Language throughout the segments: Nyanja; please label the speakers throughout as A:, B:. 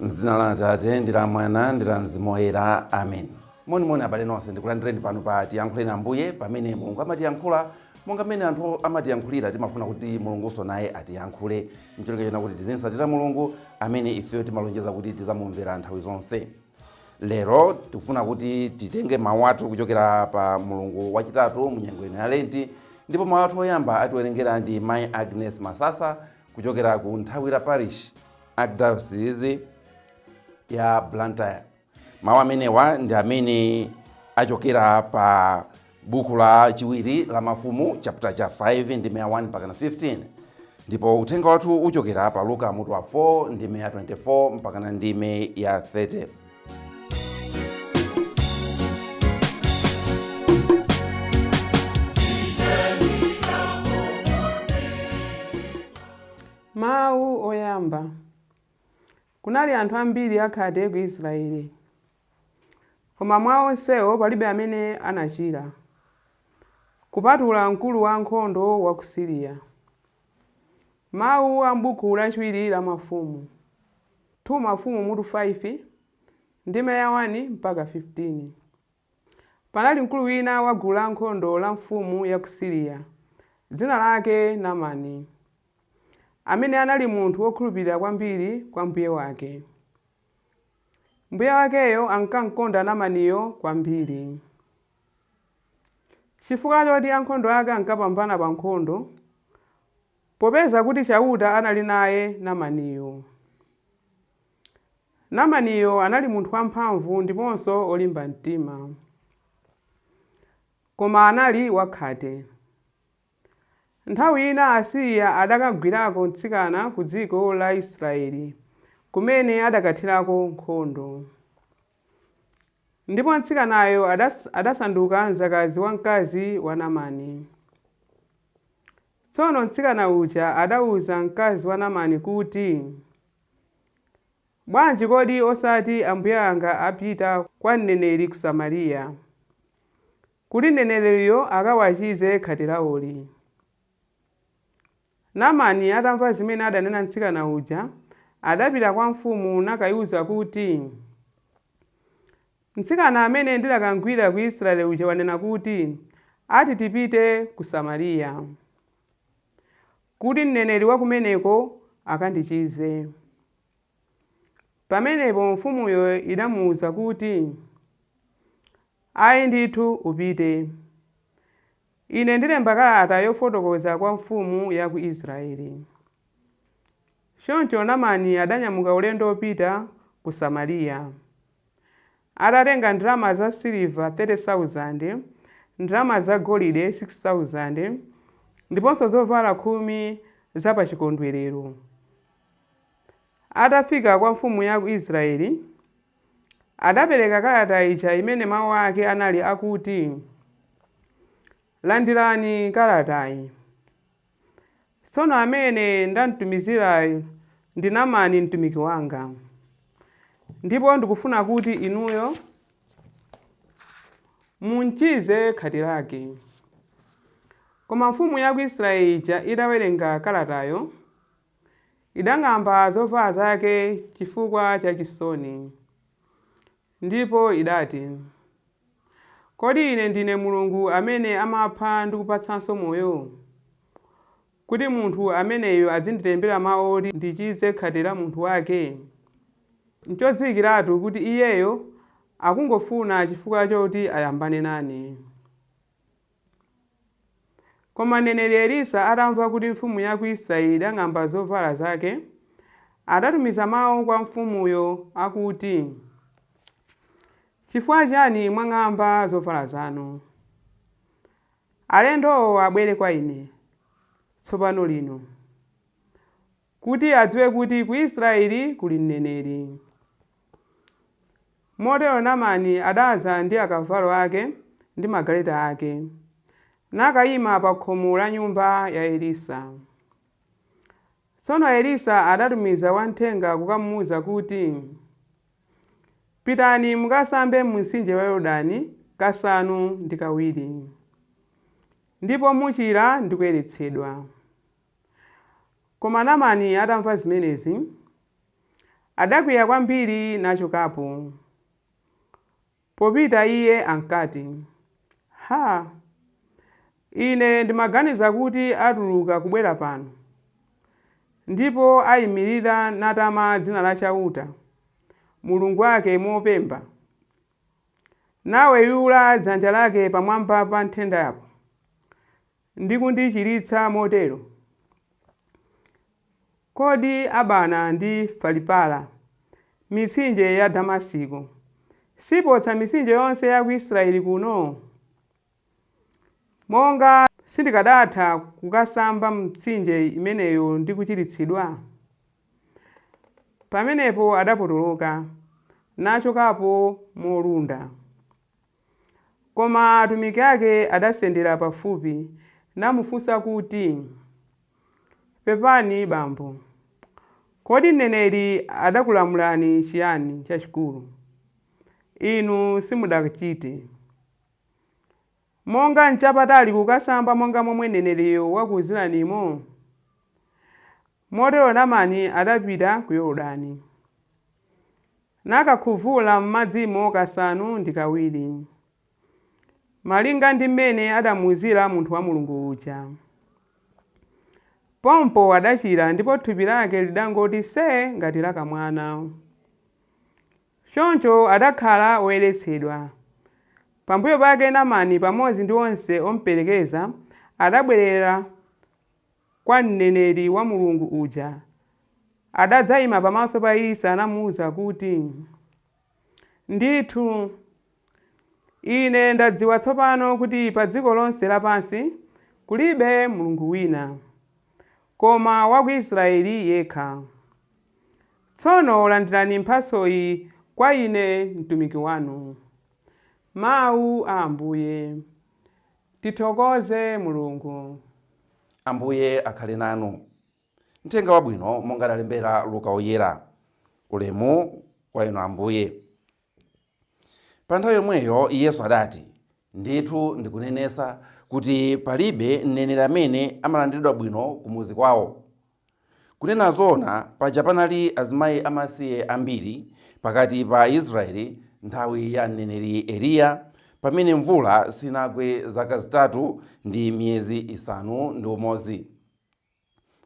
A: M'dzina la Atate ndi la Mwana ndi la Mzimu Woyera. Amen. Monimoni abale nonse, ndikulandireni pano pa Tiyankhuleni Ambuye, pamene Mulungu amatiyankhula monga mmene anthu amatiyankhulira. Timafuna kuti Mulungunso naye atiyankhule ncholinga chona kuti tizinsatira Mulungu amene ifeyo timalonjeza kuti tizamumvera nthawi zonse. Lero tikufuna kuti titenge mawu athu kuchokera pa mulungu wachitatu mu nyengo ino ya Lenti, ndipo mawu athu oyamba atiwerengera ndi Mayi Agnes Masasa kuchokera ku Nthawira Parish, Archdiocese ya Blantyre. Mawu amenewa ndi amene achokera pa buku la chiwiri la Mafumu, chapter cha 5, ndime ya 1 mpaka 15, ndipo uthenga wathu uchokera pa Luka mutu wa 4, ndime ya 24 mpaka na ndime ya 30.
B: Mawu oyamba. Kunali anthu ambiri akhate ku Israeli, koma mwa onsewo palibe amene anachira, kupatula mkulu wa ankhondo wa ku Siriya. Mawu a m'buku lachiwiri la Mafumu, 2 Mafumu mutu 5, ndime ya 1 mpaka 15. Panali mkulu wina wa gulu lankhondo la mfumu ya ku Siriya, dzina lake Namani, amene anali munthu wokhulupirira kwambiri kwa mbuye wake. Mbuye wakeyo ankam'konda Namaniyo kwambiri. Chifukwa choti ankhondo ake ankapambana pa nkhondo, popeza kuti Chauta anali naye Namaniyo. Namaniyo anali munthu wamphamvu ndiponso wolimba mtima, koma anali wakhate. Nthawi ina Asiriya adakagwirako mtsikana ku dziko la Israele kumene adakathirako nkhondo. Ndipo mtsikanayo adasanduka mdzakazi wamkazi wa Namani. Tsono mtsikana uja adauza mkazi wa Namani kuti, Bwanji kodi osati ambuye anga apita kwa mneneri ku Samariya, kuti mneneriyo akawachize khate laoli? Namani atamva zimene adanena mtsikana uja, adapita kwa mfumu nakaiwuza kuti, Mtsikana amene ndidakamgwira ku Israele uja wanena kuti, Ati tipite ku Samariya, kuti mneneri wa kumeneko akandichize. Pamenepo mfumuyo idamuuza kuti, Ai ndithu, upite. Ine ndilemba kalata yofotokoza kwa mfumu ya ku Israele. Choncho Namani adanyamuka ulendo wopita ku Samariya, atatenga ndalama zasiliva 30,000, ndalama zagolide 6,000, ndiponso zovala khumi zapachikondwerero. Atafika kwa mfumu ya ku Israele, adapereka kalata ija imene mau ake anali akuti, Landirani kalatayi. Tsono amene ndamtumizirayu ndi Namani mtumiki wanga, ndipo ndikufuna kuti inuyo mumchize khate lake. Koma mfumu ya ku Israele ija itawerenga kalatayo, idang'amba zovala zake chifukwa cha chisoni. Ndipo idati, Kodi ine ndine Mulungu amene amapha ndi kupatsanso moyo, kuti munthu ameneyu azindilembera mau oti ndichize khate la munthu wake? Nchodziwikiratu kuti iyeyo akungofuna chifukwa choti ayambane nane. Koma mneneri Elisa atamva kuti mfumu ya ku Israele idang'amba zovala zake, adatumiza mau kwa mfumuyo akuti, Chifukwa chiyani mwang'amba zovala zanu? Alendowo abwere kwa ine tsopano lino, kuti adziwe kuti ku Israele kuli mneneri. Motero Namani adadza ndi akavalo ake ndi magaleta ake, nakaima pa khomo la nyumba ya Elisa. Tsono Elisa adatumiza wamthenga kukamuuza kuti, Pitani mukasambe mu mtsinje wa Yordani kasanu ndi kawiri, ndipo muchira ndi kuyeretsedwa. Koma Namani atamva zimenezi, Adakwiya kwambiri nachokapo. Popita iye ankati, Ha! Ine ndimaganiza kuti atuluka kubwera pano, ndipo aimirira natama dzina la Chauta, Mulungu wake mopemba, naweyula dzanja lake pamwamba pa nthendapo, ndi kundichiritsa motero. Kodi Abana ndi Faripara, mitsinje ya Damasiko, siposa mitsinje yonse ya ku Israele kuno? Monga sindikadatha kukasamba m'mitsinje imeneyo ndi kuchiritsidwa? Pamenepo adapotoloka, nachokapo molunda. Koma atumiki ake adasendera pafupi, namufunsa kuti, Pepani bambo, kodi mneneri adakulamulani chiyani chachikulu, inu simudachite? Monga nchapatali kukasamba monga momwe mneneriyo wakuuziranimo? Motero Namani adapita ku Yordani, nakakhuvula m'madzimo 7, malinga ndi m'mene adamuuzira munthu wa Mulungu uja. Pompo adachira ndipo thupi lake lidangoti see ngati la kamwana. Choncho adakhala woyeretsedwa. Pambuyo pake Namani pamodzi ndi onse omperekeza adabwerera kwa mneneri wa Mulungu uja. Adadzaima pamaso pa Elisa namuuza kuti, Ndithu, ine ndadziwa tsopano kuti pa dziko lonse lapansi kulibe Mulungu wina, koma wa ku Israele yekha. Tsono landirani mphatsoyi kwa ine mtumiki wanu. Mau a Ambuye. Tithokoze Mulungu.
A: Ambuye akhale nanu. Mthenga Wabwino monga adalembera Luka Woyera. Ulemu kwa inu Ambuye. Pa nthawi yomweyo Yesu adati, Ndithu ndikunenetsa kuti palibe mneneri amene amalandiridwa bwino kumudzi kwawo. Kunena zoona, paja panali azimayi amasiye ambiri pakati pa Aisraeli nthawi ya mneneri Eliya, pamene mvula sinagwe zaka 3 ndi miyezi 6.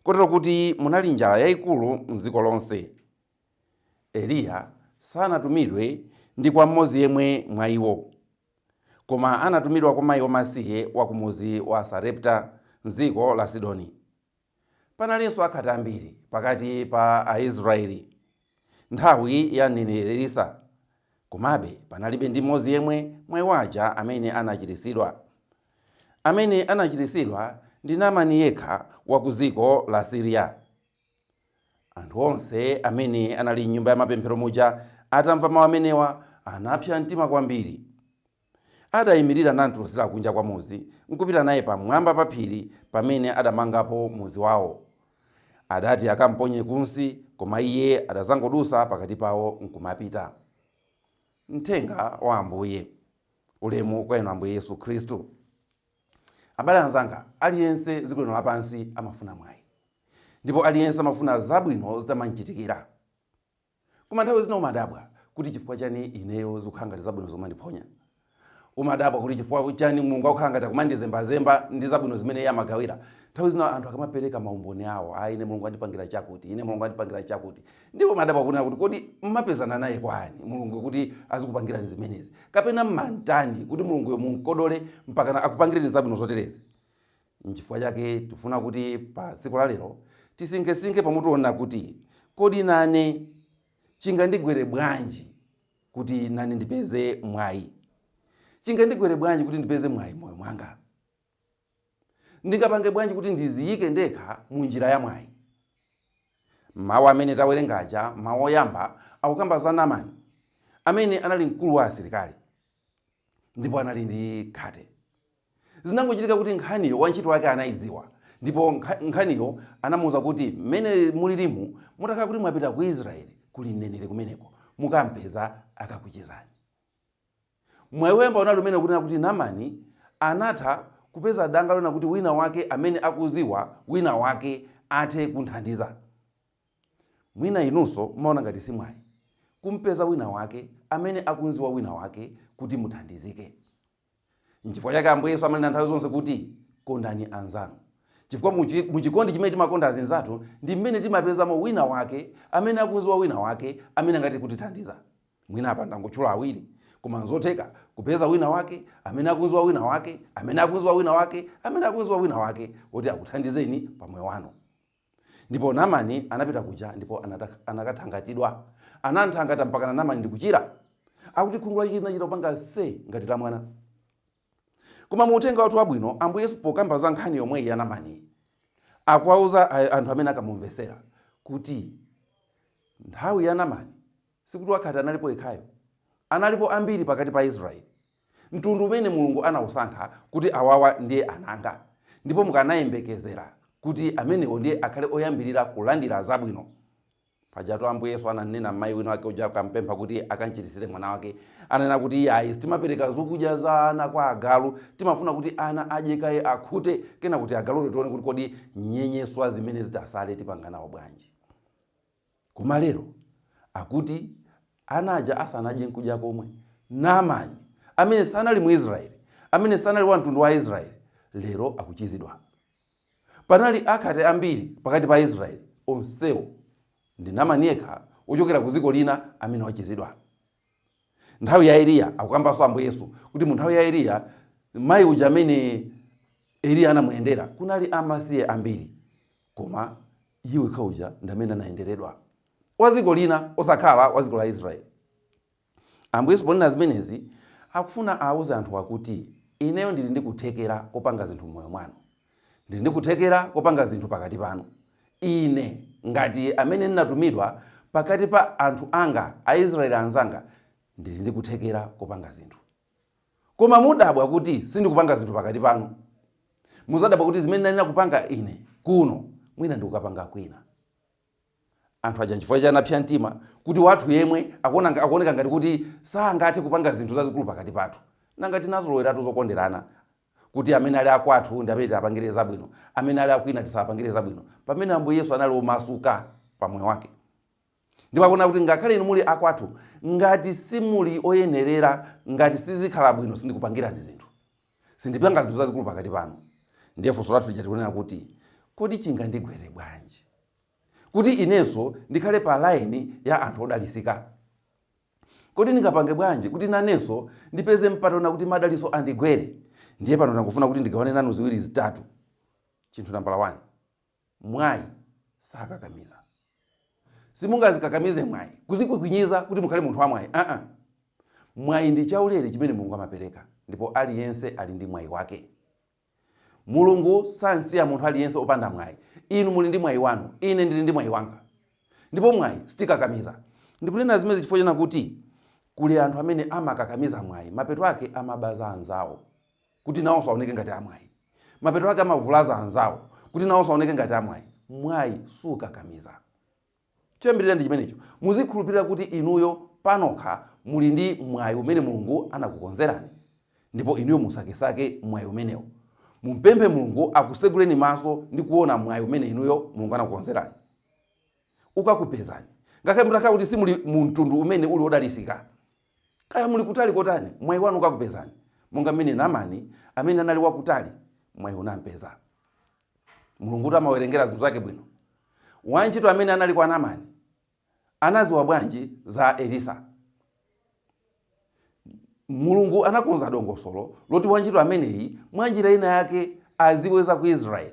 A: Kotero kuti munali njala yaikulu m'dziko lonse. Eliya sanatumidwe ndi kwa mmodzi yemwe mwa iwo, koma anatumidwa kwa mayi wamasiye wa ku mudzi wa Sarepta m'dziko la Sidoni. Panalinso akhate ambiri pakati pa Aisraeli nthawi ya mneneri Elisa, komabe panalibe ndi mmodzi yemwe mwa iwo aja amene anachiritsidwa. Amene anachiritsidwa ndi Namani yekha wa ku dziko la Siriya. Anthu onse amene anali m'nyumba ya mapemphero muja atamva mau amenewa, anapsa mtima kwambiri. Adaimirira namtulutsira kunja kwa mudzi, nkupita naye pamwamba pa phiri pamene adamangapo mudzi wao. Adati akamponye kunsi, koma iye adadzangodutsa pakati pao nkumapita. Mthenga wa Ambuye. Ulemu kwa inu Ambuye Yesu Khristu. Abale anzanga, aliyense dziko lino lapansi amafuna mwayi, ndipo aliyense amafuna zabwino zitamamchitikira. Koma nthawi zina umadabwa kuti chifukwa chani ineyo zikukhala ngati zabwino zomandiphonya. Umadabwa kuti chifukwa chani Mulungu akukhala ngati akumandizembazemba ndi zabwino zimene iye amagawira. Nthawi zina anthu akamapereka maumboni awo, a ine Mulungu andipangira chakuti, ine Mulungu andipangira chakuti. Ndipo umadabwa kunena kuti kodi mmapezana naye kwani Mulungu kuti azikupangirani zimenezi? Kapena mmantani kuti Mulunguyo mumkodole mpakana akupangireni zabwino zoterezi? Nchifukwa chake tifuna kuti pa tsiku la lero tisinkhesinkhe pamutu wonena kuti kodi nane chingandigwere bwanji kuti nane ndipeze mwayi? Chingandigwere bwanji kuti ndipeze mwayi moyo mwanga? Ndingapange bwanji kuti ndiziyike ndekha mu njira ya mwayi? Mawu amene tawerenga aja, mawu oyamba akukamba za Namani amene anali mkulu wa asilikali ndipo anali ndi khate. Zinangochitika kuti nkhaniyo wantchito wake anaidziwa ndipo nkhaniyo anamuuza kuti mmene mulilimu mutakhala kuti mwapita ku Israeli kuli mneneri kumeneko mukampeza akakuchizani. Mwayi woyamba unali umene kunena kuti Namani anatha kupeza danga lona kuti wina wake amene akudziwa wina wake athe kunthandiza. Mwina inunso mumaona ngati si mwayi kumpeza wina wake amene akunziwa wina wake kuti muthandizike. Nchifukwa chake Ambuye Yesu amanena nthawi zonse kuti kondani anzanu. Chifukwa muchikondi chimene timakonda azinzathu ndi mmene timapezamo wina wake amene akunziwa wina wake amene angathe kutithandiza. Mwina apa ndangotchula awiri, koma nzotheka kupeza wina wake amene akunziwa wina wake amene akunziwa wina wake amene akunziwa wina wake woti akuthandizeni pa moyo wanu. Ndipo Namani anapita kuja ndipo anakathangatidwa. Anamthangata mpakana Namani ndikuchira. Akuti khungu lake linachita kupanga se ngati la mwana. Koma mu uthenga wathu wabwino, Ambuye Yesu pokamba za nkhani yomweyi ya Namani, akuwauza anthu amene akamumvesera kuti nthawi ya Namani sikuti wakhate analipo yekhayo, analipo ambiri pakati pa Israeli. Mtundu umene Mulungu anausankha kuti awawa ndiye ananga, ndipo mukanayembekezera kuti amenewo ndiye akhale oyambirira kulandira zabwino. Pajatu Ambuye Yesu ananena mayi wina wake uja akampempha kuti akamchiritsire mwana wake, ananena kuti iyayi, sitimapereka zokudya za ana kwa agalu, timafuna kuti ana adye kaye akhute, kena kuti agaluto tione kuti kodi nyenyeswa zimene zitasale tipanga nawo bwanji. Koma lero akuti ana aja asanadye nkudya komwe, Naamani amene sanali Mwisraeli, amene sanali wa mtundu wa Israeli, lero akuchizidwa. Panali akhate ambiri pakati pa Israeli, onsewo ndi Naamani yekha wochokera ku dziko lina amene wachizidwa. Nthawi ya Eliya akukambanso Ambuye Yesu kuti mu nthawi ya Eliya mayi uja amene Eliya anamuyendera kunali amasiye ambiri, koma iye yekha uja ndi amene anayenderedwa, wa dziko lina osakhala wa dziko la Israeli. Ambuye Yesu ponena zimenezi akufuna awuze anthu akuti ineyo ndili ndi kuthekera kopanga zinthu m'moyo mwanu, ndili ndi kuthekera kopanga zinthu pakati panu. Ine ngati amene ndinatumidwa pakati pa anthu anga Aisraeli anzanga, ndili ndi kuthekera kopanga zinthu. Koma mudabwa kuti sindikupanga zinthu pakati panu. Muzadabwa kuti zimene ndinanena kupanga ine kuno, mwina ndikukapanga kwina. Anthu aja nchifukwa chake anapsa mtima kuti wathu yemwe akuoneka ngati kuti sangathe kupanga zinthu zazikulu pakati pathu. Nanga tinazoloweratu zokonderana kuti amene ali akwathu ndi amene tiapangire zabwino, amene ali akwina tisapangire zabwino, pamene Ambuye Yesu anali omasuka pa moyo wake. Ndipo akuona kuti ngakhale inu muli akwathu, ngati simuli oyenerera, ngati sizikhala bwino, sindikupangirani zinthu, sindipanga zinthu zazikulu pakati panu. Ndiye funso lathu lija tikunena kuti kodi chingandigwere bwanji kuti inenso ndikhale pa laini ya anthu odalisika? Kodi ndingapange bwanji kuti nanenso ndipeze mpata kuti madaliso andigwere? Ndiye pano ndangofuna kuti ndigawane nanu ziwiri zitatu. Chinthu nambala 1, mwayi sakakamiza. Simungazikakamize mwayi kuzikwikwinyiza kuti mukhale munthu wa mwayi. Mwayi ndi chaulere chimene Mulungu amapereka, ndipo aliyense ali ndi mwayi wake. Mulungu sansiya munthu aliyense opanda mwayi. Inu muli ndi mwayi wanu, ine ndili ndi mwayi wanga, ndipo mwayi sitikakamiza. Ndikunena zimene chifukwa chena kuti kuli anthu amene amakakamiza mwayi, mapeto ake amabaza anzawo kuti nawonso aoneke ngati amwayi, mapeto ake amavulaza anzawo kuti nawonso aoneke ngati amwayi. Mwayi sukakamiza. Choyambirira ndi chimenecho. Muzikhulupirira kuti inuyo panokha muli ndi mwayi umene Mulungu anakukonzerani, ndipo inuyo musakesake mwayi umenewo. Mumpemphe Mulungu akuseguleni maso ndi kuona mwayi umene inuyo Mulungu anakukonzerani. Ukakupezani. Ngakhale mutakhala kuti simuli mu mtundu umene uli wodalisika, kaya muli kutali kotani, mwayi wanu ukakupezani. Monga mmene Namani amene anali wakutali, mwayi unampeza. Mulungu kuti amawerengera zinthu zake bwino. Wantchito amene anali kwa Namani anaziwa bwanji za Elisa? Mulungu anakonza dongosolo loti wantchito ameneyi mwa njira ina yake aziwe za ku Israeli,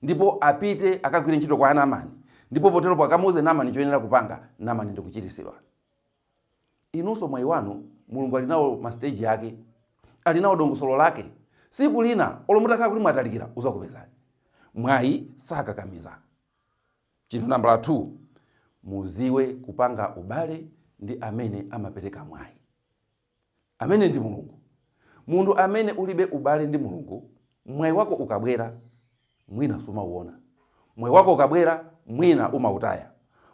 A: ndipo apite akagwire ntchito kwa Namani, ndipo poteropo akamuuze Namani choyenera kupanga. Namani ndikuchiritsidwa. Inunso mwayi wanu Mulungu ali nawo ma stage ake, ali nawo dongosolo lake. Siku lina olo mutakhala kuti mwatalikira, uzakupezani. Mwayi sakakamiza. Chinthu nambala 2, muziwe kupanga ubale ndi amene amapereka mwayi, amene ndi Mulungu. Munthu amene ulibe ubale ndi Mulungu, mwayi wako ukabwera mwina sumauona, mwayi wako ukabwera mwina umautaya,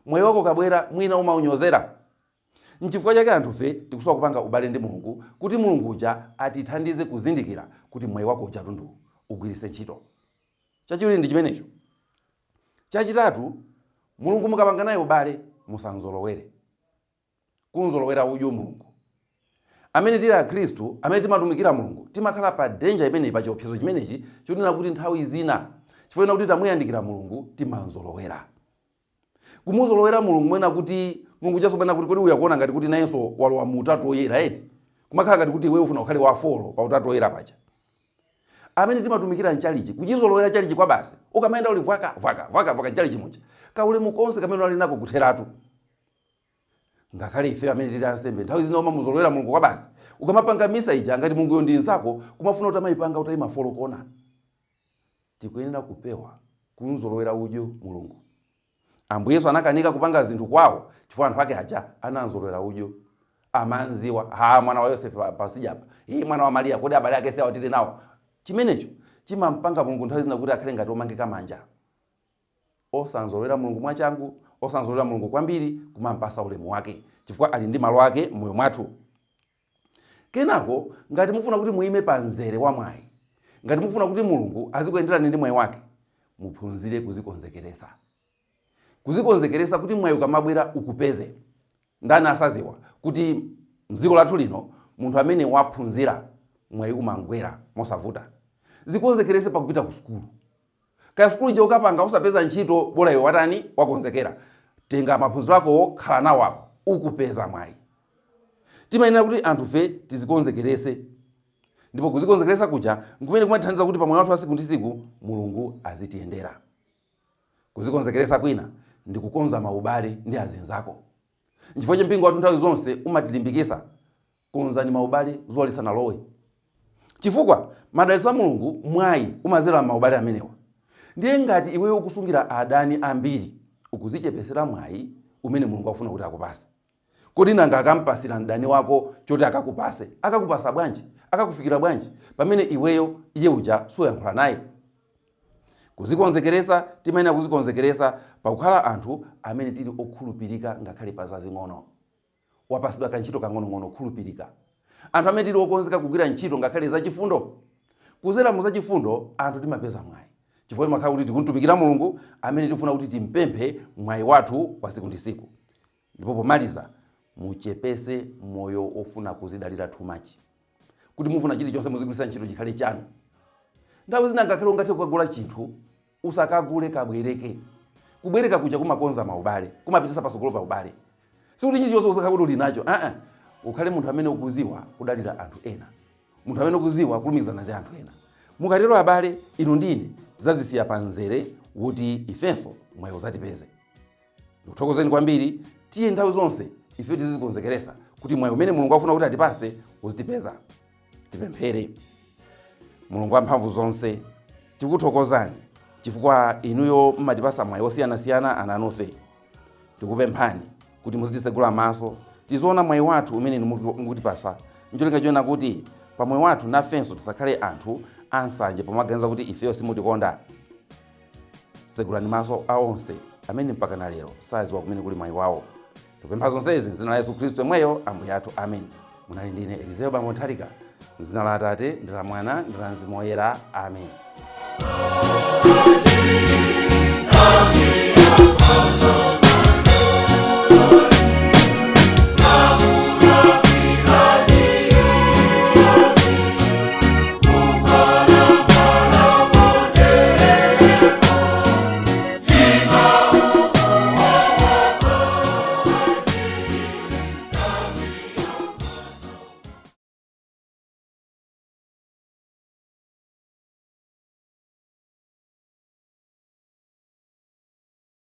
A: mwayi wako ukabwera mwina umaunyozera. Nchifukwa chake anthufe tikusowa kupanga ubale ndi Mulungu, kuti Mulungu uja atithandize kuzindikira kuti mwayi wako uja tundu ugwiritse ntchito. Chachiwiri ndi chimenecho. Chachitatu, Mulungu mukapanga naye ubale, musanzolowere kunzolowera udyo Mulungu. Amene tili Akhristu, amene timatumikira Mulungu, timakhala pa danger imeneyi, pa chiopsezo chimenechi chonena kuti nthawi zina, chifukwa chonena kuti tamuyandikira Mulungu, timanzolowera. Kumuzolowera Mulungu mwena kuti Mulungu chaso mwena kuti kodi uyu akuona ngati kuti nayenso walowa mu Utatu Woyera eti? Kumakhala ngati kuti iwe ufuna ukhale wa four pa Utatu Woyera paja. Amene timatumikira mchalichi, kuchizolowera chalichi kwa basi, ukamayenda uli vwaka vwaka vwaka vwaka mchalichi muja, kaulemu konse kamene unali nako kutheratu. Ngakhale ife amene tili ansembe, nthawi zina umamuzolowera Mulungu kwa basi. Ukamapanga misa ija ngati Mulunguyo ndi nzako, kumafuna kuti amayipanga utayima four corner. Tikuyenera kupewa kumzolowera udyo Mulungu. Ambuye Yesu anakanika kupanga zinthu kwawo chifukwa anthu ake aja anamzolowera udyo. Amanziwa, ha, mwana wa Yosefe pasijapa, iye mwana wa Mariya, kodi abale ake siawa tili nawo? Chimenecho chimampanga Mulungu nthawi zina kuti akhale ngati omangika manja. Osanzolowera Mulungu mwachangu, osanzolowera Mulungu kwambiri, kumampasa ulemu wake chifukwa ali ndi malo ake m'moyo mwathu. Kenako ngati mufuna kuti muime pa mzere wa mwayi, ngati mufuna kuti Mulungu azikuyenderani ndi mwayi wake, muphunzire kuzikonzekeresa. Kuzikonzekeresa kuti mwayi ukamabwera ukupeze. Ndani asaziwa kuti mdziko lathu lino munthu amene waphunzira mwayi umangwera mosavuta? Zikonzekerese pakupita ku sukulu. Kaya sukulu ija ukapanga usapeza ntchito, bola iwe watani? Wakonzekera. Tenga maphunziro akowo, khala nawo apo, ukupeza mwayi. Timayenera kuti anthufe tizikonzekerese, ndipo kuzikonzekeresa kuja nkumene kumatithandiza kuti pamoyo wathu wa tsiku ndi tsiku Mulungu azitiyendera. Kuzikonzekeresa kwina ndi kukonza maubale ndi azinzako. Nchifukwa cha mpingo wathu nthawi zonse umatilimbikitsa, konzani maubale zuwa lisanalowe, chifukwa madalitso a Mulungu, mwayi umazera maubale amenewa. Ndiye ngati iweyo ukusungira adani ambiri, ukuzichepesera mwayi umene Mulungu akufuna kuti akupase. Kodi nanga akampasira mdani wako choti akakupase, akakupasa bwanji? Akakufikira bwanji pamene iweyo iye uja suyankhula naye? Kuzikonzekeresa, timayenera kuzikonzekeresa pakukhala anthu amene tili okhulupirika ngakhale pa zazing'ono. Wapasidwa kantchito kang'onong'ono, khulupirika. Anthu amene tili okonzeka kugwira ntchito ngakhale zachifundo. Kuzera mu zachifundo anthu timapeza mwayi, chifukwa timakhala kuti tikumtumikira Mulungu amene tikufuna kuti timpemphe mwayi wathu wa tsiku ndi tsiku. Ndipo pomaliza, muchepese moyo wofuna kuzidalira too much, kuti mufuna chilichonse muzigwiritsa ntchito chikhale chanu. Nthawi zina ngakhale ungathe kukagula chinthu, usakagule, kabwereke. Kubwereka kuja kumakonza maubale, kumapitisa patsogolo pa ubale. Sikuti chilichonse usakhala kuti uli nacho, aa, ukhale munthu amene ukuziwa kudalira anthu ena, munthu amene ukuziwa kulumikizana ndi anthu ena. Mukatero abale, inu ndine tidzazisiya pa mzere woti ifenso mwayi uzatipeze. Ndikuthokozeni kwambiri. Tiye nthawi zonse ife tizikonzekeresa kuti mwayi umene Mulungu akufuna kuti atipase uzitipeza. Tipemphere. Mulungu wamphamvu zonse, tikuthokozani chifukwa inuyo mmatipasa mwayi osiyanasiyana ana anufe. Tikupemphani kuti muzitisegula maso, tiziona mwayi wathu umene inu mukutipasa, ncholinga choona kuti pamoyo wathu nafenso tisakhale anthu ansanje pomaganiza kuti ifeyo simutikonda. Segulani maso a onse amene mpaka na lero saziwa kumene kuli mwayi wawo. Tikupempha zonsezi m'dzina la Yesu Khristu yemweyo Ambuye athu, amen. Munali ndine Elizeo Bambo Nthalika, m'dzina la Atate ndi la Mwana ndi la Mzimu Woyera, amen.